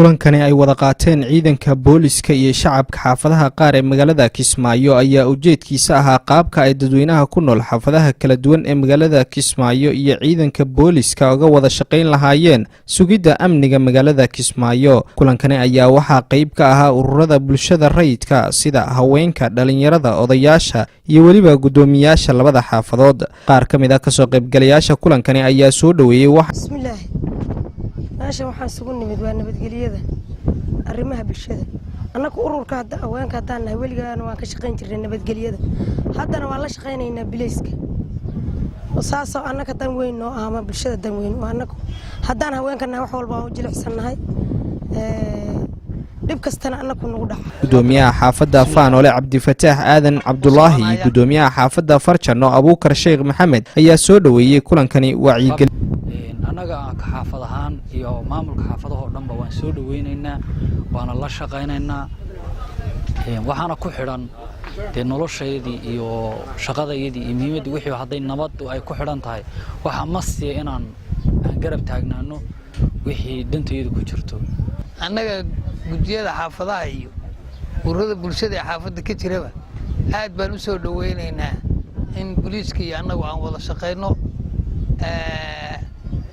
Kulankani ay wada qaateen ciidanka booliska iyo shacabka xaafadaha qaar ee magaalada Kismaayo ayaa ujeedkiisa ahaa qaabka ay dadweynaha ku nool xaafadaha kala duwan ee magaalada Kismaayo iyo ciidanka booliska uga wada shaqayn lahaayeen sugidda amniga magaalada Kismaayo. Kulankani ayaa waxaa qayb ka ahaa ururada bulshada rayidka sida haweenka, dhalinyarada, odayaasha iyo weliba guddoomiyaasha labada xaafadood. Qaar ka mid ah kasoo qaybgalayaasha kulankani ayaa soo dhoweeyey. Bismillaahi, meeshan waxaan isugu nimid waa nabadgelyada, arrimaha bulshada. Annagu ururka haweenka haddaan nahay, weligaana waan ka shaqayn jirnay nabadgelyada, haddana waan la shaqaynaynaa bileyska. Saasoo annaga dan weyn noo ah ama bulshada dan weyn. Annagu haddaan haweenka nahay, wax walba waan u jilicsannahay, dhib kastana annagu nagu dhaca. Gudoomiyaha xaafadda Faanoole, Cabdifataax Aadan Cabdulaahi, iyo gudoomiyaha xaafadda Farjano, Abuukar Sheekh Maxamed, ayaa soo dhoweeyey kulankani wacyigeli. Annaga ka xaafad ahaan iyo maamulka xaafadahoo dhanba waan soo dhoweynaynaa, waana la shaqaynaynaa. Waxaana ku xidhan dee noloshaydii iyo shaqadayadii iyo muhiimaddii wixii hadday nabaddu ay ku xidhan tahay, waxaa masiya inaan aan garab taagnaano wixii dantayadu ku jirto. Annaga guddiyada xaafadaha iyo ururada bulshada ee xaafadda ka jiraba aad baan u soo dhoweynaynaa in booliiska iyo annagu aan wada shaqayno,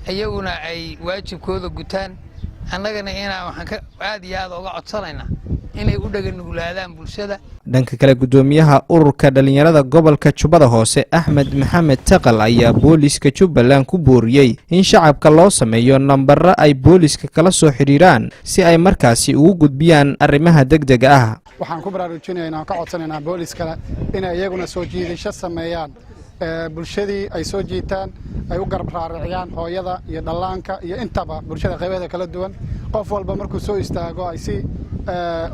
iyaguna ay waajibkooda gutaan, annagana inaan waxaan ka aad iyo aad uga codsanaynaa inay u dhaga nuglaadaan bulshada. Dhanka kale, guddoomiyaha ururka dhalinyarada gobolka Jubbada Hoose, Axmed Maxamed Taqal, ayaa booliska Jubbaland ku booriyey in shacabka loo sameeyo nambaro ay booliska kala soo xidhiiraan si ay markaasi ugu gudbiyaan arrimaha degdega ah. Waxaan ku baraarujinaynaa, ka codsanaynaa booliskale inay iyaguna soo jiidasho sameeyaan, bulshadii ay soo jiitaan, ay u garab raariciyaan hooyada iyo dhallaanka iyo intaba bulshada qaybaheeda kala duwan. Qof walba markuu soo istaago ay si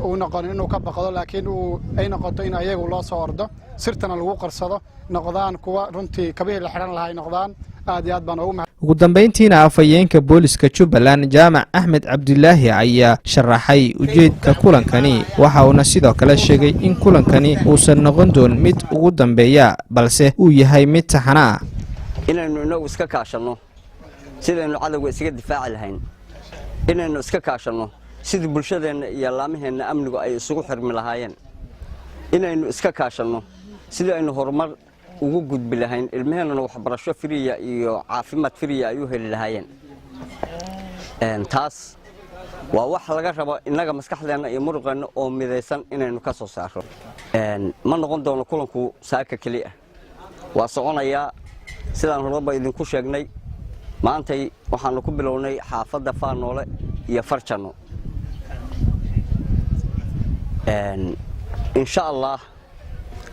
uu noqonin inuu ka baqdo, laakiin uu ay noqoto in ayagu loo soo ordo, sirtana lagu qarsado, noqdaan kuwa runtii kabihii la xidhan lahaa ay noqdaan. Aad iyo aad baan ugu Ugu dambayntiina, afhayeenka booliska Jubbaland, Jaamac Axmed Cabdilaahi, ayaa sharaxay ujeedka kulankani. Waxa uuna sidoo kale sheegay in kulankani uusan noqon doon mid ugu dambeeya, balse uu yahay mid taxana ah. Inaynu inagu iska kaashanno sidaynu cadowga isaga difaaci lahayn, inaynu iska kaashanno sidii bulshadeenna iyo laamaheenna amnigu ay isugu xirmi lahaayeen, inaynu iska kaashanno sidii aynu horumar ugu gudbi lahayn, ilmaheennuna waxbarasho free ah iyo caafimaad free ah ay u heli lahaayeen. Taas waa wax laga rabo innaga maskaxdeenna iyo muruqeenna oo midaysan inaynu ka soo saarro. Ma noqon doono kulanku saaka keli ah, waa soconayaa. Sidaan horeba idinku sheegnay, maantay waxaannu ku bilownay xaafadda Faanoole iyo Farjanno. Insha Allah,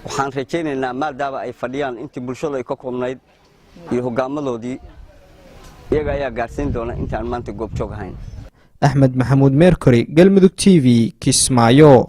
waxaan rajaynaynaa, maadaama ay fadhiyaan intii bulshadu ay ka koobnayd iyo hoggaamadoodii, iyaga ayaa gaadhsiin doona intaan maanta goobjoog ahayn. Axmed Maxamuud Meerkory, Galmudug TV, Kismaayo.